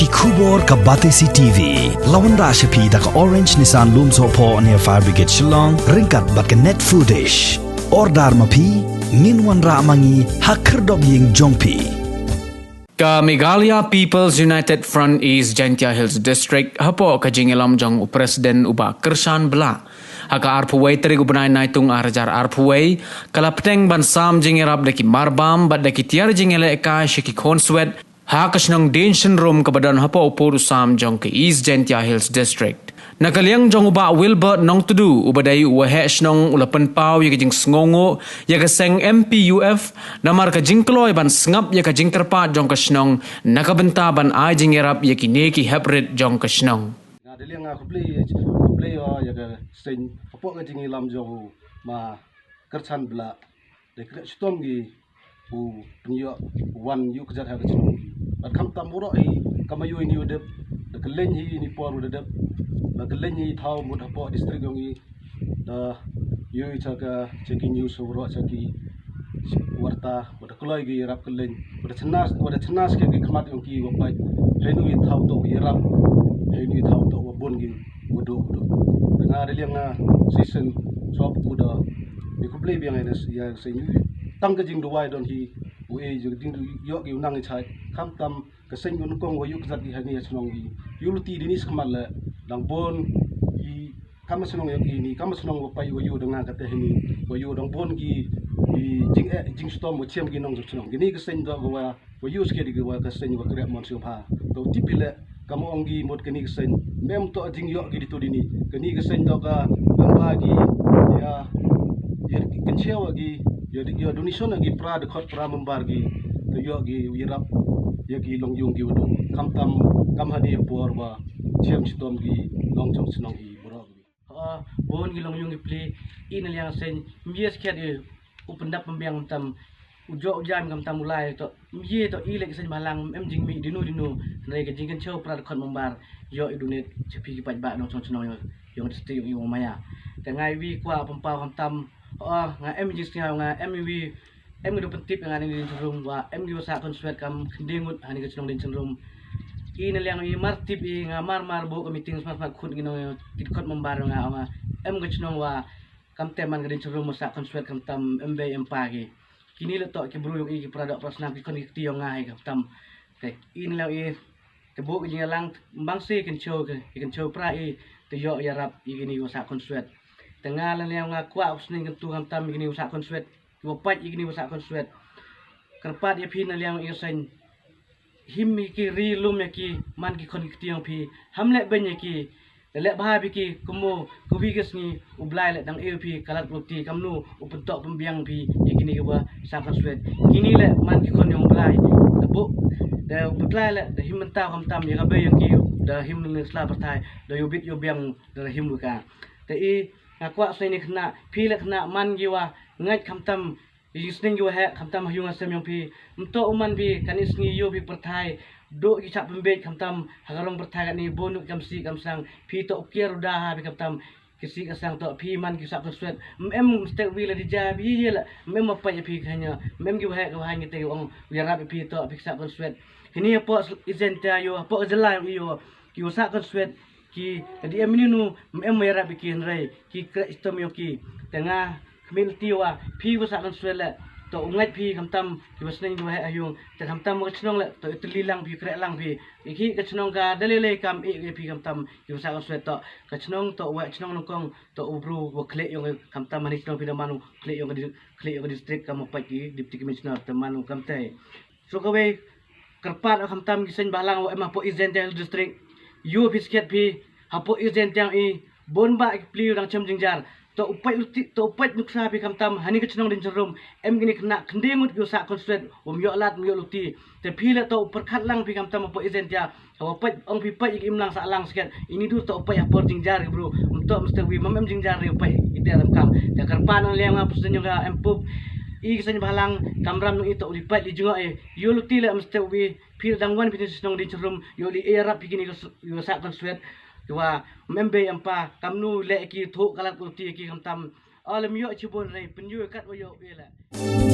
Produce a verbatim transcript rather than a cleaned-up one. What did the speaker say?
Khubor ka Batesi T V. La wanrah sha phi da ka Orange Nissan Lumsohphoh near Fire Brigade Shillong, ryngkat bad ka Net Foodish. Order ma phi, ngin wanrah ma ngi ha khyrdop ïing jong phi. Ka Meghalaya People's United Front East Jaintia Hills District, hapoh ka jingïalam jong u President u Bah Kyrshan Blah, ha ka arphew wei tarik u bnai Naitung ar hajar arphew wei, ka la pteng ban sam jingïarap da ki marbam bad da ki tiar jingïalehkai sha ki khonswet ha ka shnong Dienschenrum kaba don hapoh u pud u sam jong ka East Jaintia Hills District. Na ka liang jong u Bah Wilbert Nongtdu, uba dei u waheh shnong, u la pynpaw ïa ka jingsngewnguh ïa ka seng M P U F namar ka jingkloi ban sngap ïa ka jingkyrpad jong ka shnong na ka bynta ban ai jingïarap ïa kine ki heprit jong ka shnong. Nga da liang nga khublei, khublei ïa ka seng hapoh ka jingïalam jong u Ma Kyrshan Blah. Da ka shitom ki u pynïoh, u wan ïuh kjat ha ka shnong. Bad khamtam baroh hi kam ïoh ïa une u dep, da kylleng hi ine i por u da dep, da kylleng hi thaw mut hapoh district jong ngi, da ïoh sha ka, sha ki news baroh, sha ki warta, ba da kloi ki ïarap kylleng, ba da chna, ba da chna skhem ki khmat jong ki wa pait haino i thaw toh ïarap, haino i thaw toh wa bun ki wa duh, wa duh. Te nga da liang nga shisien sop u da, ïa khublei biang ïa ka seng, tang ka jingduwai don hi, u e jingduwai ïoh ki u nang i chait, khamtam ka seng u nyngkong wa ïuh kjat ki ha ine i shnong i. Ïoh luti dini shakhmat leh dang bun i, kam shnong ïa kini, kam shnong wa pait wa ïuh da nga kata hini, wa ïuh dang bun ki, i jing, eh, jingshitom wa chiam ki nong shnong. Kini ka seng da wa, wa ïuh skhem di ki wa ka seng wa kreh mon sngewbha. To tip i leh, kam ong ki mut kani ka seng, mem toh jingïoh ki dito dini. Kani ka seng toh ka, ka ba ki, ïa, ïa ki kynchew ki, ïa, ïa donation ki pra dkhot pra member ki, to ïoh ki ïarap ïa ki longïung ki wa duh. Khamtam, kam ha ine i por wa chiam shitom ki nong shnong i baroh ki. Ha, bun ki longïung ki pli, i na liang seng, mye skhem i, u pyndap pynbiang khamtam, u jok u jam khamtam u lai toh, mye toh i leh ki seng bhalang, em jingmih dino dino, hynrei ka jingkynchew pra dkhot member, ïoh i donate, sha phi ki paidbah nong shnong shnong ïoh, ïoh district ïoh maya. Te nga i wi kwah pynpaw khamtam, ha, nga em jingsngew nga, em i wi, em ki da pyntip ïa nga na Dienschenrum wa em ki wa sah khonswet kam khyndiat ngut ha ine ka shnong Dienschenrum. I na liang i mar tip i nga mar mar buh ka meeting smat smat khun ki nong ki dkhot member nga, nga em ka shnong wa kam tip man ka Dienschenrum wa sah khonswet khamtam em bei em pa ki. Kini leh toh ki bru ïong i ki pra doh pra snam ki khon ki kti ïong nga hi khamtam. Te i na liang i te buh ka jingïalang bang si kynchew ki kynchew pra i te ïoh ïarap ïa kini wa sah khonswet. Te nga la liang nga kwah u sning kyntu khamtam ïa kini wa sah khonswet. Ki wa pait ïa kini wa sah khonswet. Kyrpad ïa phi na liang ïa seng. Him ïa ki ri lum ïa ki man ki khon ki kti ïong phi. Ham leh beiñ ïa ki. Leh bha phi ki kumno ka wi ka sngi u Blai leh dang ïa phi ka lad ka luti kamno u pyntok pynbiang phi ïa kini ki wa sah khonswet. Kini leh man ki khon ïong Blai. Da buh da u Blai leh da him mynta khamtam ïa ka bei ïong ki da him nang sla pyrthai da ïoh bit ïoh biang da him ka. Te i nga kwah seng ni khynnah phi leh khynnah man ki wa ngait khamtam Ïa ki sneng ki waheh khamtam ha ïung ha sem ïong phi. Ym toh u man phi kane sngi ïoh phi pyrthai. Duh ki shah pynbeit khamtam ha ka rong pyrthai kane bun kam sih kam sang. Phi toh u kiar u da ha phi khamtam. Ki sih ka sang toh phi man ki sah khonswet. Ym em mstep wi la di ja phi ïa la. Ym em ma pait ïa phi khanya. Ym em ki waheh ki waheh ngi te ong u ïarap ïa phi toh phi sah khonswet. Hini hapoh East Jaintia ïoh hapoh ka jylla ïoh ki wa sah khonswet. Ki ka dei em mini nu ym em ma ïarap ïa ki hynrei ki kreh shitom ïa ki. Te nga khmih lynti wa phi wa sah khonswet leh to u ngait phi khamtam ki wa sneng ki wa heh ha ïung te khamtam ka chnong leh to i tylli lang phi kreh lang phi. Ïa ki ka chnong ka da lei lei kam ïa phi khamtam ki wa sah khonswet to ka chnong to wa chnong nyngkong to u bru wa khleh ïong khamtam hani chnong phi da man u khleh ïong ka di-, khleh ïong ka district kam u pait ki deputy commissioner te man u kam te. Shu kawei kyrpad khamtam ki seng bhalang wa em hapoh East Jaintia Hills District. Ïoh phi skhet phi hapoh East Jaintia i bun ba ki pli dang chem jingjynjar. To u pait luti, to u pait nuksa phi khamtam hani ka chnong Dienschenrum. Em kini khynnah khyndiat ngut ïoh sah khonswet, um ïoh lad, um ïoh luti. Te phi leh to u pyrkhat lang phi khamtam hapoh East Jaintia. Hawa pait ong phi pait ïa ki imlang sahlang skhet. Ini dur to pait ha por jingjynjar ki bru. Ym to mstep wi mam em jingjynjar ri pait ite ram kam. Te kyrpad na liang nga pyrsen ïong ka em pup. I ki seng bhalang kamram nong i to li pait li jngoh i. Ïoh luti leh mstep wi phi dang wan phi ni shnong Dienschenrum. Ïoh li ïarap phi kini ka s-, ïoh sah khonswet. Ïoh wa mem bei em pa kamnu leh ki thuh ka lad ka luti ki khamtam. Aw lem ïoh chibun rei pynïoh kat wa ïoh wi leh.